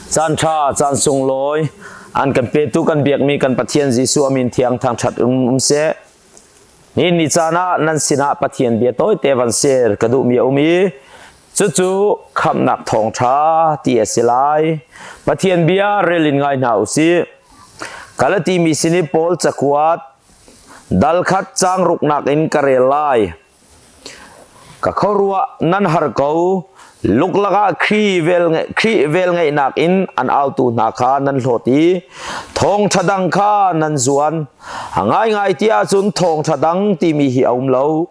Caan ṭha, caan sunglawi, an kan petu kan biakmi kan Pathian Jesuh a min thiang thangṭhat um seh. Ni ni caan ah nan sinah Pathian bia tawite van share ka duhmi a um i cucu khamhnak thawngṭha ti a si lai. Pathian bia rel in ngai hna u sih. Galati mi sin i Paul cakuat dal khat caang ruknak in ka rel lai. Ka khuaruah nan har ko. Luklak ah Khrih velngeihnak in an autu hna kha nan hlawt i thawngṭha dang kha nan zuan. A ngaingai ti ahcun thawngṭha dang timi hi a um lo.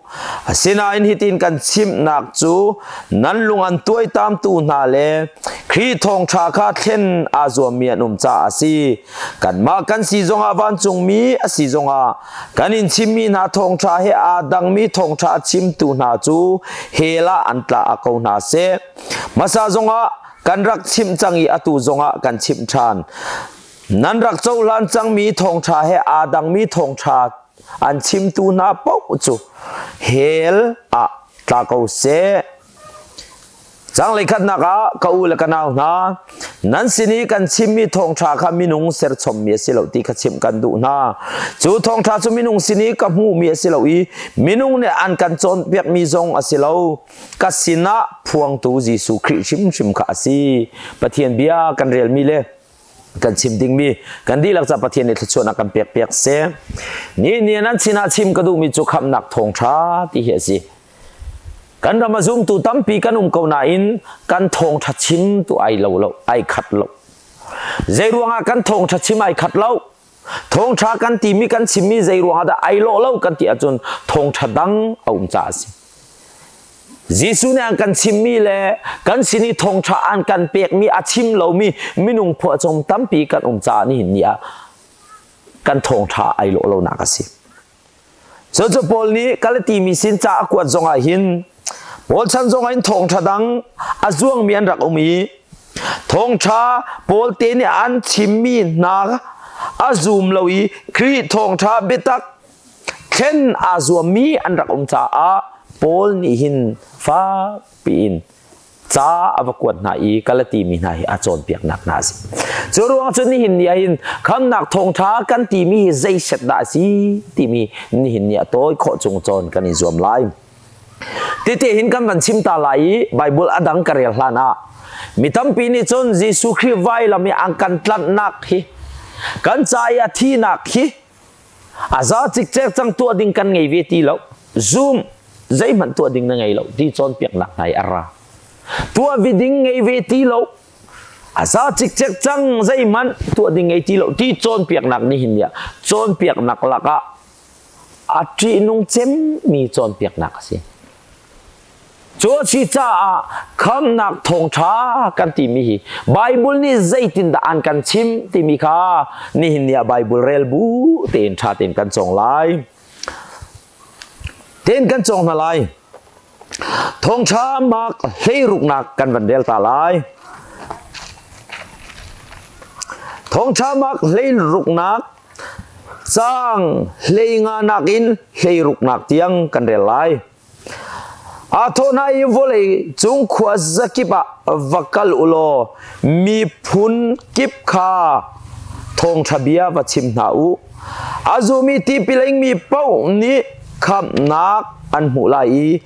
Asinain hitin kan chimhnak cu nan lung an tuaitamtu hna le Khrih thawngṭha kha thlen aa zuammi an um caah a si. Kanmah kan si zongah vancungmi a si zongah Kan in chimmi hna thawngṭha he aa dangmi thawngṭha a chimtu hna cu hell ah an tla ko hna seh. Hmasa zongah kan rak chimh cang i atu zongah kan chimh ṭhan. Nan rak cohlan cangmi thawngṭha he aa dangmi thawngṭha an chimtu hna paoh cu hell ah tla ko seh. Canglei khatnak ah ka u le ka nau hna, nan sin i kan chimmi thawngṭha kha minung serchommi a si lo ti kha chimh kan duh hna. Cu thawngṭha cu minung sin i ka hmuhmi a si lo i minung nih an kan cawnpiakmi zong a si lo. Ka sinah phuangtu Jesuh Khrih hrimhrim kha a si. Pathian bia kan relmi le kan chim dingmi kan dihlak ca Pathian nih thluachuahnak kan pek piak seh. Ni ni nan sinah chim ka duhmi cu khamhnak thawngṭha ti hi a si. Kan ram a zumtu tampi kan um ko nain kan thawngṭha chim tu ai lo lo, ai khat lo. Zei ruangah kan thawngṭha chim ai khat lo? Thawngṭha kan timi kan chimmi zei ruangah dah ai lawh lo kan ti ahcun thawngṭha dang a um caah a si. Jesuh nih an kan chimmi le kan sin i thawngṭha an kan pekmi a chim lomi minung phuahcom tampi kan um caah nihin ni ah kan thawngṭha ai lawh lonak a si. Cucu Paul nih Galati mi sin ca a kuat zongah hin Paul chan zongah hin thawngṭha dang a zuangmi an rak um i thawngṭha Paul te nih an chimmi hna a zum lo i Khrih thawngṭha biatak thlen aa zuammi an rak um caah Paul nih hin fak piin ca a va kuat hna i Galati mi hna hi a cawnpiaknak hna a si. Cu ruang cun nihin ni ah hin khamnak thawngṭha kan timi hi zei set dah a si timi nihin ni ah tawi khawh chung cawn kan i zuam lai. Tete hin kan van chim ta lai i Bible a dang ka rel hlan ah mi tampi nih cun Jesuh Khrih vailam i an kan tlanhnak hi kan ca i a thinak hi A za cikcek cang tuah ding kan ngei ve ti lo. Zoom zeihmanh tuah ding na ngei lo ti cawnpiaknak hna i a ra. Tuah vi ding ngei ve ti lo. A za cikcek cang zeihmanh tuah ding ngei ti lo ti cawnpiaknak nihin ni ah cawnpiaknak lakah a ṭihnung cemmi cawnpiaknak a si. Cu a si caah khamnak thawngṭha kan timi hi Bible nih zeitindah an kan chim timi kha nihin ni ah Bible rel bu tein ṭha tein kan cawng lai. Tein kan cawng hna lai. Thawngṭha Mark hleiruknak kan van rel ta lai. Thawngṭha Mark hleiruknak caang hleinganak in hleiruknak tiang kan rel lai. Aa thawh hna i vawlei cung khua zakip ah va kal u law miphun kip kha thawngṭha bia va chim hna u. A zumi tipil a ingmi paoh nih khamhnak an hmuh lai i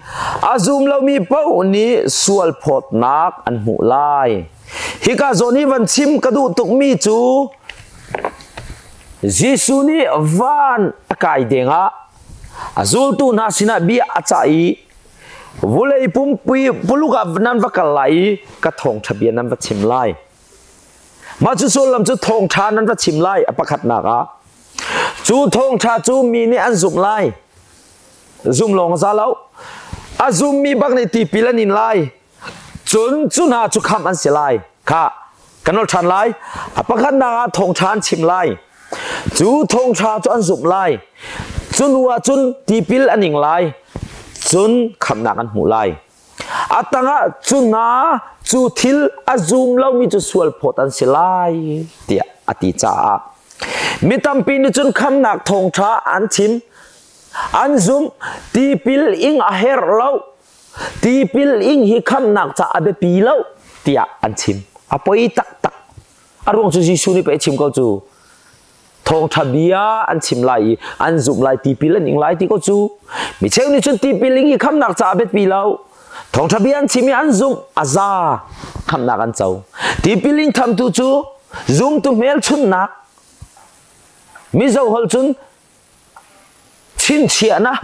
a zum lomi paoh nih sualphawtnak an hmuh lai. Hika zawn i van chim ka duh tukmi cu Jesuh nih van a kai dengah A zultu hna sinah bia a cah i vulei pumpi puluk ah nan va kal lai i ka thawngṭha bia nan va chim lai. Mah cu sullam cu thawngṭha nan va chim lai a pakhatnak ah. Cu thawngṭha cu mi nih an zumh lai. Zum lawng a za lo. A zummi bak nih tipil an in lai. Cun cu hna cu khamh an si lai. Kha kan ol ṭhan lai. A pakhatnak ah thawngṭha an chim lai. Cu thawngṭha cu an zumh lai. Cu hnu ah cun tipil an ing lai. Cun khamhnak an hmuh lai. A tangah cu hna cu thil a zum lomi cu sual phawt an si lai tiah a ti caah mi tampi nih cun khamhnak thawngṭha an chim an zumh tipil ing a herh lo Tipil ing hi khamhnak ca a biapi lo tiah an chim. A poi taktak. A ruang cu Jesuh nih pei a chim ko cu. Thawngṭha bia an chim lai i an zumh lai tipil an ing lai ti ko cu. Mi cheu nih cun tipil ing hi khamnak caah biapi lo. Thawngṭha bia an chim i an zumh a za khamnak an co. Tipil ing thamtu cu zumtu hmelchunhnak Mizo holh cun chinchiahnak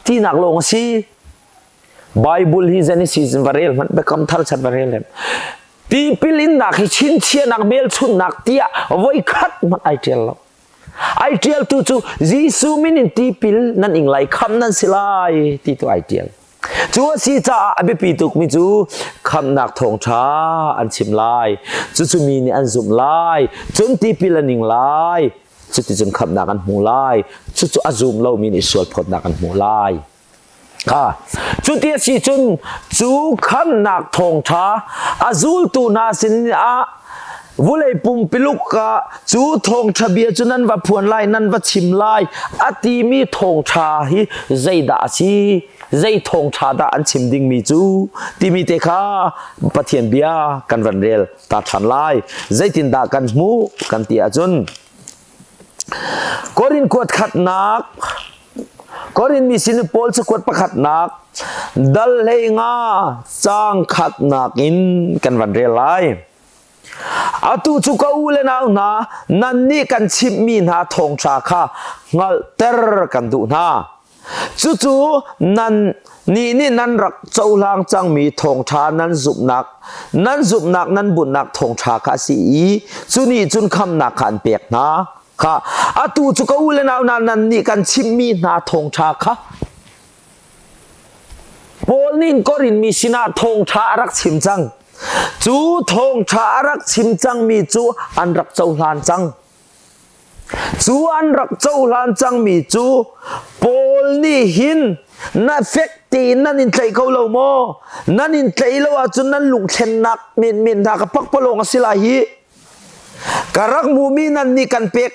tinak lawng a si. Bible hi Genesis in va rel hmanh Biakam Thar chan va rel hem. Tipil innak hi chinchiahnak hmelchunhnak tiah voikhat hmanh ai ṭial lo. Ai ṭialtu cu Jesuh min in tipil nan ing lai khamh nan si lai ti tu ai ṭial. Cu a si caah a biapi tukmi cu khamhnak thawngṭha an chim lai. Cucu mi nih an zumh lai. Cun tipil an ing lai. Cuticun khamhnak an hmu lai. Cucu a zum lomi nih sualphawtnak an hmu lai. Kha cuti a si cun cu khamhnak thawngṭha a zultu hna sin ah vulei pumpiluk ah cu thawngṭha bia cu nan va phuan lai nan va chim lai a timi thawngṭha hi zeidah a si zei thawngṭha dah an chim dingmi cu timi te kha Pathian bia kan van rel ta ṭhan lai zeitindah kan hmuh kan ti ahcun Korin kuat khatnak Korin mi sin Paul cakuat pakhatnak dal hlei nga caang khatnak in kan van rel lai. Atu cu ka u le nau hna, nannih kan chimhmi hna thawngṭha kha hngalhter kan duh hna. Cucu nan nih nih nan rak cohlang cangmi thawngṭha nan zumhnak, nan zumhnak nan bunhnak thawngṭha kha a si i cu nih cun khamnak kha an pek hna. Kha atu cu ka u le nau hna nan nih kan chimhmi hna thawngṭha kha Paul nih Korin mi sinah thawngṭha a rak chim cang. Cu thawngṭha a rak chim cangmi cu an rak cohlan cang. Cu an rak cohlan cangmi cu Paul nih hin na fek tein nan in tlaih ko lo maw? Nan in tlaih lo ahcun nan lungthlennak menmen hna ka pakpalawng a si lai hi. Ka rak hmuhmi nan nih kan pek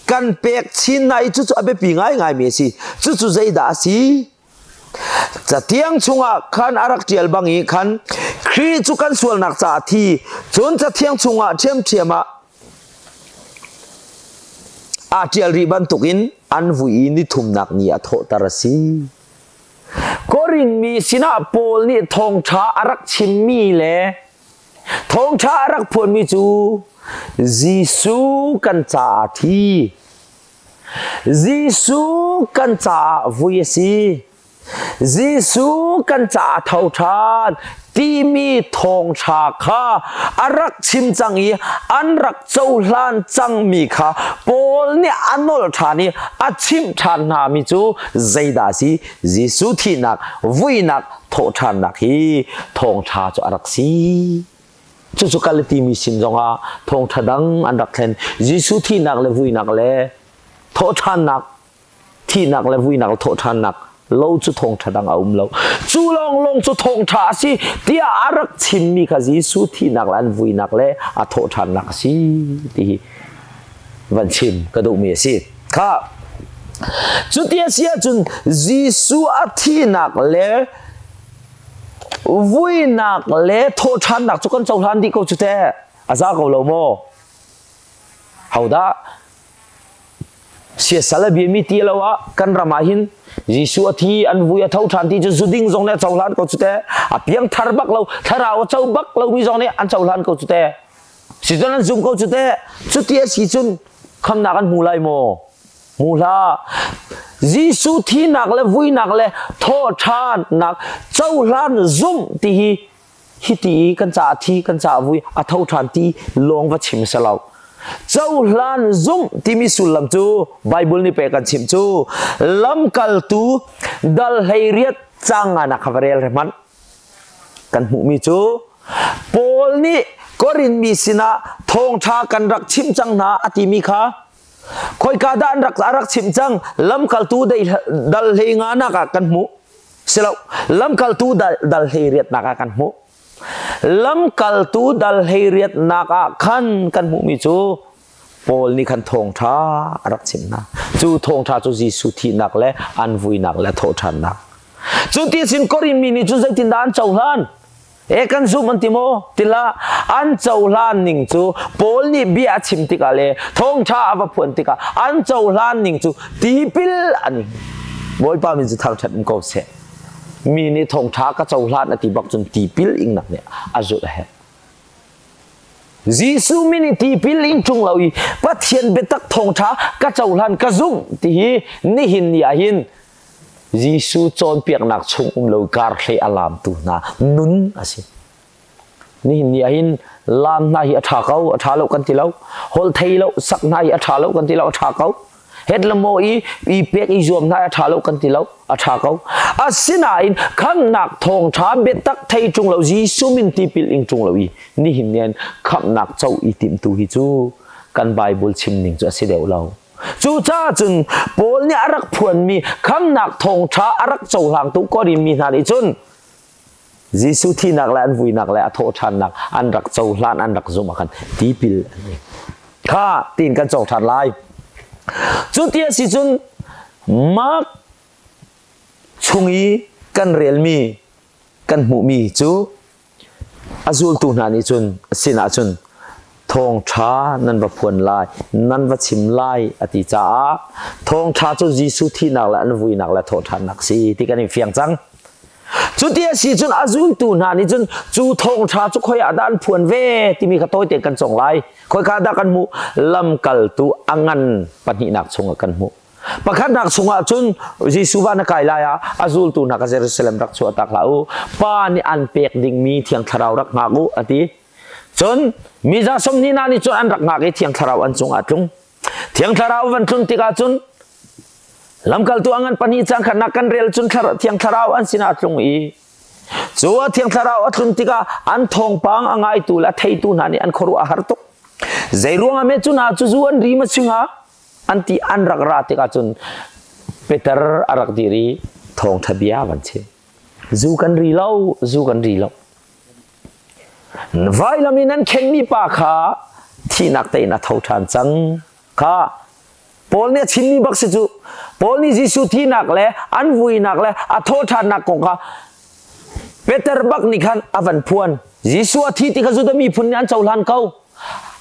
kan pek chin hna i cucu a biapi ngaingaimi a si. Cucu zeidah a si? Catiang chungah khan a rak ṭial bang i khan Khrih cu kan sualnak caah a thi, cun Cathiang chungah ṭhiamṭhiam ah aa ṭial rih bantukin an vui i ni thumnak ni ah thawhter a si. Korin mi sinah Paul nih thawngṭha a rak chimmi le Thawngṭha a rak phuanmi cu Jesuh kan caah thi. Jesuh kan caah vui a si. Jesuh kan caah tho ṭhan timi thawngṭha kha a rak chim cang i an rak cohlan cangmi kha Paul nih a nolh ṭhan i a chimh ṭhan hnami cu zeidah a si? Jesuh thihnak, vuinak, thawhṭhannak hi thawngṭha cu a rak si. Cucu Galati mi sin zongah thawngṭha dang an rak thlen. Jesuh thihnak le vuinak le thawhṭhannak, thihnak le vuinak le thawhṭhannak lo cu thawngṭha dang a um lo. Cu lawnglawng cu thawngṭha a si tiah a rak chimmi kha Jesuh thihnak le an vuinak le a thawhṭhannak a si ti hi van chim ka duhmi a si. Kha cuti a si ahcun Jesuh a thihnak le vuinak le thawhṭhannak cu kan cohlan dih ko cu teh a za ko lo maw? Hodah siasal a biami ti lo ah kan ram ah hin Jesuh a thi an vui a tho ṭhan ti cu zuding zong nih a cohlan ko cu teh a piangthar bak lo thlarau a co bak lomi zong nih an cohlan ko cu teh Sicun an zum ko cu teh. Cuti a si cun khamnak an hmu lai maw? Hmu hlah. Jesuh thihnak le vuinak le thawhṭhannak cohlan zumh ti hi hiti i kan caah thi kan caah vui a tho ṭhan ti lawng va chim si lo. Cohlan zumh timi sullam cu Bible nih pek kan chimh cu lamkaltu dal 18 caang nga nak kha va rel re hmanh. Kan hmuhmi cu Paul nih Korin mi sinah thawngṭha kan rak chimh cang hna a timi kha khoika dah an rak a rak chimh cang lamkaltu dal hlei nga nak ah kan hmuh silo lamkaltu dal hlei riatnak ah kan hmuh lamkaltu dal hlei riatnak ah khan kan hmuhmi cu Paul nih khan thawngṭha a rak chimh hna. Cu thawngṭha cu Jesuh thihnak le an vuinak le thawhṭhannak. Cu ti sin Korin mi nih cun zeitindah an cohlan? E kan zumh an ti maw? Tila an cohlan ning cu Paul nih bia a chim tikah le thawngṭha a va phuan tikah an cohlan ning cu tipil an ing. Bawipa min cu thangṭhat um ko seh. Mi nih thawngṭha ka cohlan a ti bak cun tipil ingnak nih a zulh a herh. Jesuh min i tipil ing ṭung lo i Pathian biatak thawngṭha ka cohlan ka zumh ti hi nihin ni ah hin Jesuh cawnpiaknak chung um lo karhlei a laamtu hna nun a si. Nihin ni ah hin laam hna hi a ṭha ko, a ṭha lo kan ti lo. Holh thei lo, sak hna hi a ṭha lo kan ti lo, a ṭha ko. Het le maw i i pek i zuam hna a ṭha lo kan ti lo, a ṭha ko. Asinain khamhnak thawngṭha biatak thei ṭung lo Jesuh min tipil ing ṭung lo i nihin ni hin khamhnak co i timtu hi cu kan Bible chim ning cu a si deuh lo. Cucaah cun Paul nih a rak phuanmi khamnak thawngṭha a rak cohlangtu Korin mi hna nih cun Jesuh thihnak le an vuinak le a thawhṭhannak an rak cohlan an rak zumh ah khan tipil an ing. Kha tiin kan cawng ṭhan lai. Cu ti a si cun Mark chung i kan relmi kan hmuhmi cu A zultu hna nih cun a sinah cun thawngṭha nan va phuan lai, nan va chim lai a ti caah thawngṭha cu Jesuh thihnak le an vuinak le thawhṭhannak si ti kan i fiang cang. Cuti a si cun a zultu hna nih cun cu thawngṭha cu khoi ah dah an phuan ve timi kha tawite kan cawng lai. Khoika dah kan hmuh? Lamkaltu a ngan pahnihnak chungah kan hmuh. Pakhatnak chungah cun Jesuh van a kai lai ah a zultu hna kha Jerusalem rak chuahtak hlah u. Pa nih an pek dingmi Thiang Thlarau rak hngak u a ti. Cun miza 20 hna nih cun an rak hngak i Thiang Thlarau an cungah a tlung. Thiang Thlarau van tlun tikah cun lamkaltu a ngan pahnih cang khatnak kan rel cun Thiang Thlarau an sinah a tlung i cu a Thiang Thlarau a tlun tikah an thawngpang a ngaitu le a theitu hna nih an khuaruah a har tuk. Zei ruangah me cu hna cu zu an ri ma singa an ti an rak ra tikah cun Peter a rak dir i thawngṭha bia van chim. Zu kan ri lo, zu kan ri lo. Vailam in an khenmi pa kha thihnak tein a tho ṭhan cang. Kha Paul nih a chimmi bak si cu. Paul nih Jesuh thihnak le an vuinak le a thawhṭhannak kong kha Peter bak nih khan a van phuan. Jesuh a thi ti kha Judah miphun nih an cohlan ko.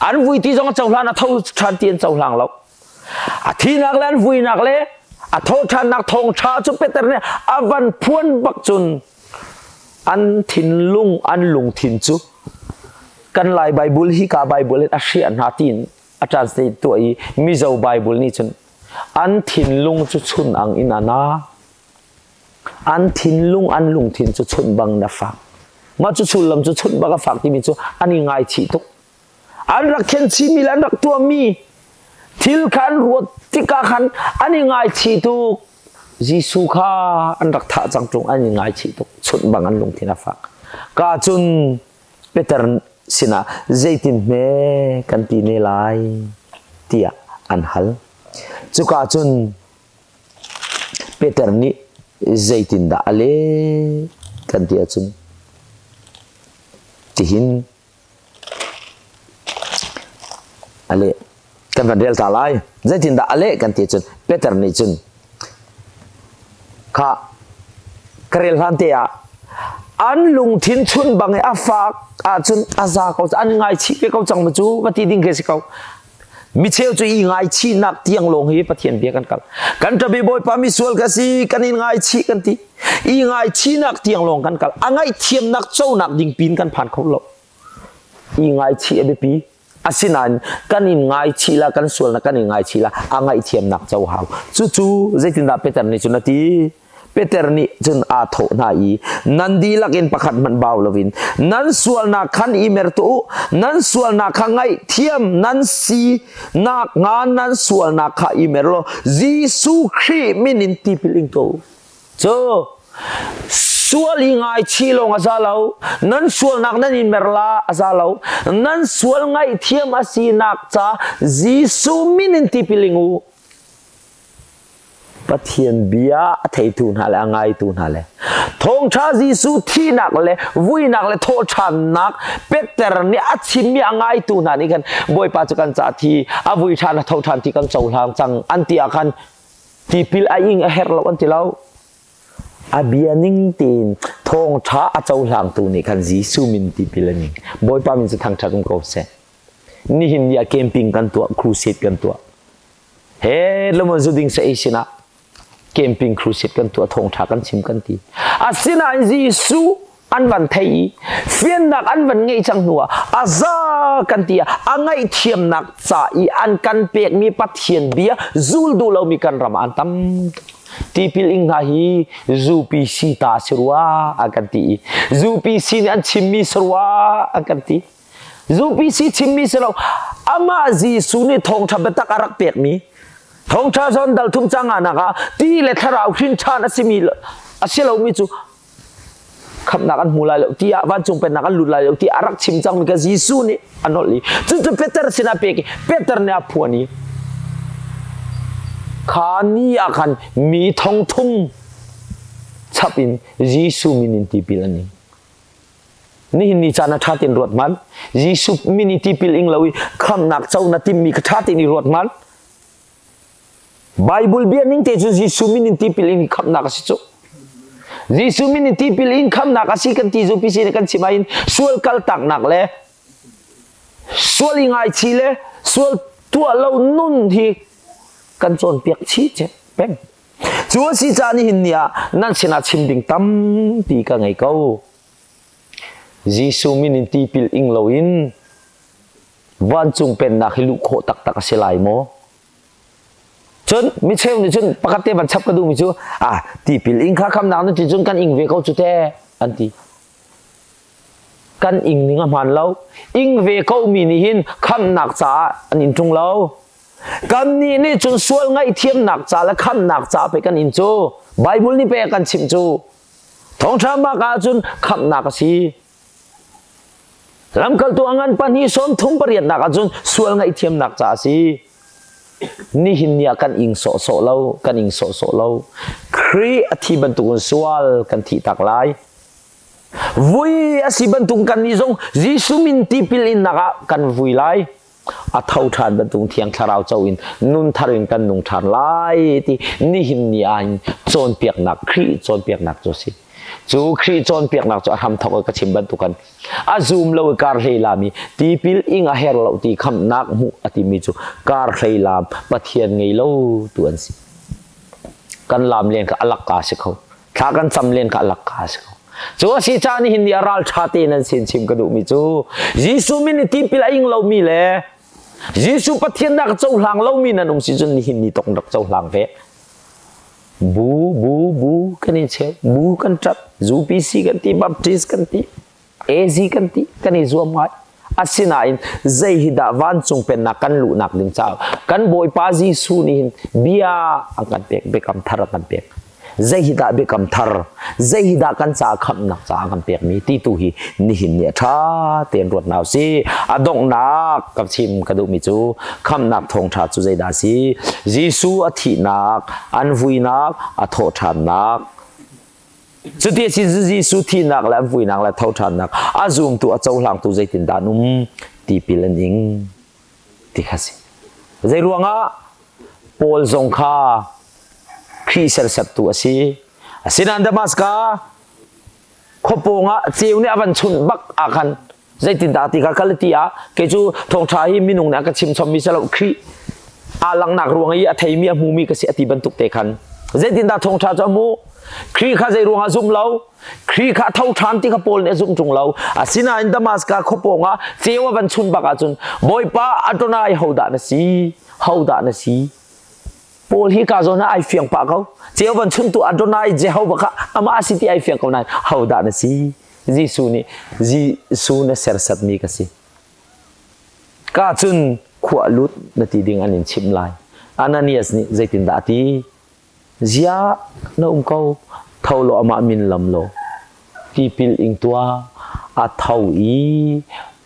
An vui ti zong a cohlan a tho ṭhan ti an cohlang lo. A thinak le an vuinak le a thawhṭhannak thawngṭha cu Peter nih a van phuan bak cun an thinlung an lungthin cu kan Lai Bible hi ka Bible in a hriah hna tiin a translate tuah i Mizo Bible nih cun an thinlung cu chun ang in a na An thinlung an lungthin cu chunh bang na fak. Mah cu sullam cu chunh bang a fak timi cu an i ngaichih tuk. An rak khenchihmi le an rak tuahmi thil kha an ruat tikah khan an i ngaichih tuk. Jesuh kha an rak thah cang ṭung an i ngaichih tuk. Chunh bang an lungthin a fak. Ka cun Peter sinah zeitin hme kan ti ne lai tiah an hal. Cuka cun Peter nih zeitindah a leh kan ti ahcun tihin a leh. Kan van rel ta lai. Zeitindah a leh kan ti ahcun Peter nih cun kha ka rel hlan te ah an lungthin chun bang i a fak ahcun a za ko an ngaichih ve ko cang ma cu va ti ding khi si ko. Micheu cu i ngaichihnak tiang lawng hi Pathian bia kan kal. Kan ṭabi Bawipa misual ka si, kan in ngaichih kan ti. I ngaichihnak tiang lawng kan kal. A ngaihthiamnak conak ding pin kan phan kho lo. I ngaichih a biapi. Asinain kan in ngaichih la, kan sualnak kan in ngaichih la, a ngaihthiamnak co hau. Cucu zeitindah Peter nih cun a ti? Peter nih cun aa thawh hna i nan dihlak in pakhat hmanh bau loin nan sualnak khan i mer tuah u nan sualnak kha ngaihthiam nan si nakhnga nan sualnak kha i mer law Jesuh Khrih min in tipil ing ko cu sual i ngaichih lawng a za lo nan sualnak nan i mer la a za lo nan sual ngaihthiam a sinak ca Jesuh min in tipil ing u Pathian bia a theitu hna le a ngaitu hna le thawngṭha Jesuh thihnak le vuinak le thawhṭhannak Peter nih a chimmi a ngaitu hna nih khan Bawipa cu kan ca thi a vui ṭhan a tho ṭhan ti kan cohlang cang an ti ah khan tipil a ing a herh lo an ti lo. A bia ning tein thawngṭha a cohlangtu nih khan Jesuh min tipil an ing. Bawipa min cu thangṭhat um ko seh. Nihin ni ah camping kan tuah, crusade kan tuah. He lamon zu ding sa ei sinah camping crusade kan tuah thawngṭha kan chim kan ti. Asinain Jesuh an van thei i fiannak an van ngeih cang hnuah a za kan ti ah a ngaihthiamnak ca i an kan pekmi Pathian bia zul duh lomi kan ram ah an tam tipil ing hna hi UPC ta si rua an kan ti i UPC nih an chimmi si rua an kan ti UPC chimmi si lo amah Jesuh nih thawngṭha biatak a rak pekmi thawngṭha zawn dal thum cang ah nak ah ti le thlarau hrin ṭhan a simi a si lomi cu khamhnak an hmu lai lo tiah vancung pennak an lut lai lo tiah a rak chim cangmi kha Jesuh nih a nolh i cucu Peter sinah pek i Peter nih a phuan i kha ni ah khan mi thong thum chap in Jesuh min in tipil an ing. Nihin ni caan a ṭha tein ruat hmanh. Jesuh min i tipil ing lo i khamhnak co na timmi kha ṭha tein i ruat hmanh. Bible bia ning te cu Jesuh min in tipil in khamhnak a si cu. Jesuh min in tipil in khamhnak a si kan ti zu pisi nih kan chim ahhin sual kaltaknak le sual i ngaichih le sual tuah lo nun hi kan cawnpiak chih che peng. Cu a si caah nihin ni ah nan sinah chim ding tampi ka ngei ko. Jesuh min in tipil ing loin vancung pennak hi luh khawh taktak a si lai maw? Cun micheu nih cun pakhat te van chap ka duhmi cu ah tipil ing kha khamnak na ti cun kan ing ve ko cu te an ti. Kan ing ning a hmaan lo. Ing ve ko mi nih hin khamnak caah an in ṭung lo. Kannih nih cun sual ngaihthiamnak ca le khamnak ca pe kan in cu. Bible nih pe a kan chimh cu. Thawngṭha mak ahcun khamnak a si. Lamkaltu a ngan pahnih sawm thum pariatnak ahcun sual ngaihthiamnak ca a si. Nihin ni ah kan ing sawhsawh lo, kan ing sawhsawh lo. Khrih a thi bantukin sual kan thih tak lai. Vui a si bantuk kan nih zong Jesuh min tipil innak ah kan vui lai. A tho ṭhan bantuk Thiang Thlarau co in nun thar in kan nung ṭhan lai ti nihin ni ah hin cawnpiaknak Khrih cawnpiaknak cu a si. Cu Khrih cawnpiaknak cu a hramthawk i ka chim bantukan a zum lo i kar hlei lam i tipil ing a her lo ti khamhnak hmuh a timi cu kar hlei lam Pathian ngei lo tu an si. Kan lam len kha a lakka si kho. Thla kan cam len kha a lakka si kho. Cu a si caah nihin ni a ral ṭha tein an sin chim ka duhmi cu Jesuh min i tipil a ing lomi le Jesuh Pathian dah ka cohlang lomi nan um si cun nihin ni tong rak cohlang ve. Bu bu bu kan i cheu bu kan ṭap UPC kan ti Baptist kan ti AZ kan ti kan i zuam ngai asinain zei hi dah vancung pennak kan luhnak ding caah kan Bawipa Jesuh nih hin bia a kan pek biakam thar a kan pek zei hi dah biakam thar zei hi dah kan caah khamhnak caah kan pekmi ti tu hi nihin ni a ṭha tein ruat hna usih a donghnak ka chim ka duhmi cu khamhnak thawngṭha cu zeidah a si Jesuh a thihnak an vuinak a thawhṭhannak cuti a si Jesuh thihnak le an vuinak le thoṭhannak a zumtu a cohlangtu zeitindah an um tipil an ing ti kha si zei ruangah Paul zong kha Khrih sersertu a si asinain Damascus khuapawng ah ceu nih a van chunh bak ah khan zeitindah ti kha kal ti ah kei cu thawngṭha hi minung nih a ka chim chommi si lo Khrih aa langhnak ruang i a theimi a hmumi ka si a ti bantuk te khan zeitindah thawngṭha cu a hmuh Khrih kha zei ruangah zum lo Khrih kha tho ṭhan ti kha Paul nih a zumh ṭung lo asinain Damascus khuapawng ah ceu a van chunh bak ahcun Bawipa Adonai hodah na si hodah na si Paul hi ka zawn ah ai fiang pah ko. Ceu van chuntu Adonai Jehovah kha amah a si ti ai fiang ko nain hodah na si? Jesuh nih Jesuh na sersatmi ka si. Ka cun khua lut na ti ding an in chimh lai. Ananias nih zeitindah a ti? Ziah na um ko? Tho law amah min lam law tipil ing tuah a tho i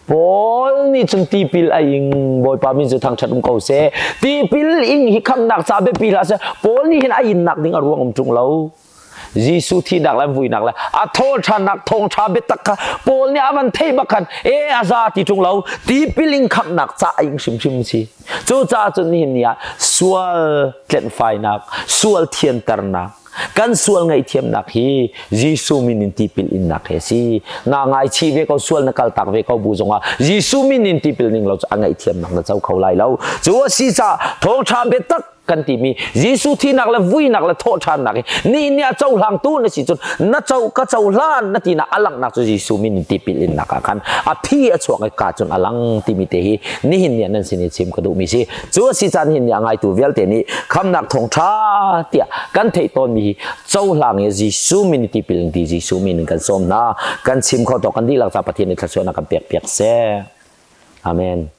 Paul nih cun tipil a ing Bawipa min cu thangṭhat um ko seh tipil ing hi khamhnak ca biapi hlah seh Paul nih hin a innak ding a ruang um ṭung lo Jesuh thihnak le vuinak le a thawṭhannak thawngṭha biatak kha Paul nih a van theih bak khan e a za ti ṭung lo tipil ing khamhnak ca a ing hrimhrim si cucaah cun nihin ni ah sual tlenhfainak sual thianternak. Kan sual ngaihthiamnak hi Jesuh min in tipil innak he si. Naa ngaichih ve ko sual na kaltak ve ko bu zongah Jesuh min in tipil ning lo cu a ngaihthiamnak na co kho lai lo. Cu a si caah thawngṭha biatak kan timi Jesuh thinak le vuinak le thawhṭhannak hi nihin ni a cohlangtu na si cun na co ka cohlan na tinak a langhnak cu Jesuh min in tipil innak ah khan a phi a chuak i ka cun a lang timi te hi nihin ni ah nan sin i chim ka duhmi si. Cu a si caan hin ni a ngaitu vialte nih khamnak thawngṭha tiah kan theih tawnmi hi cohlang i Jesuh min i tipil in ti Jesuh min in kan sawm hna. Kan chim kho tawk kan dihlak ca Pathian nih thluachuahnak kan pek piak seh. Amen.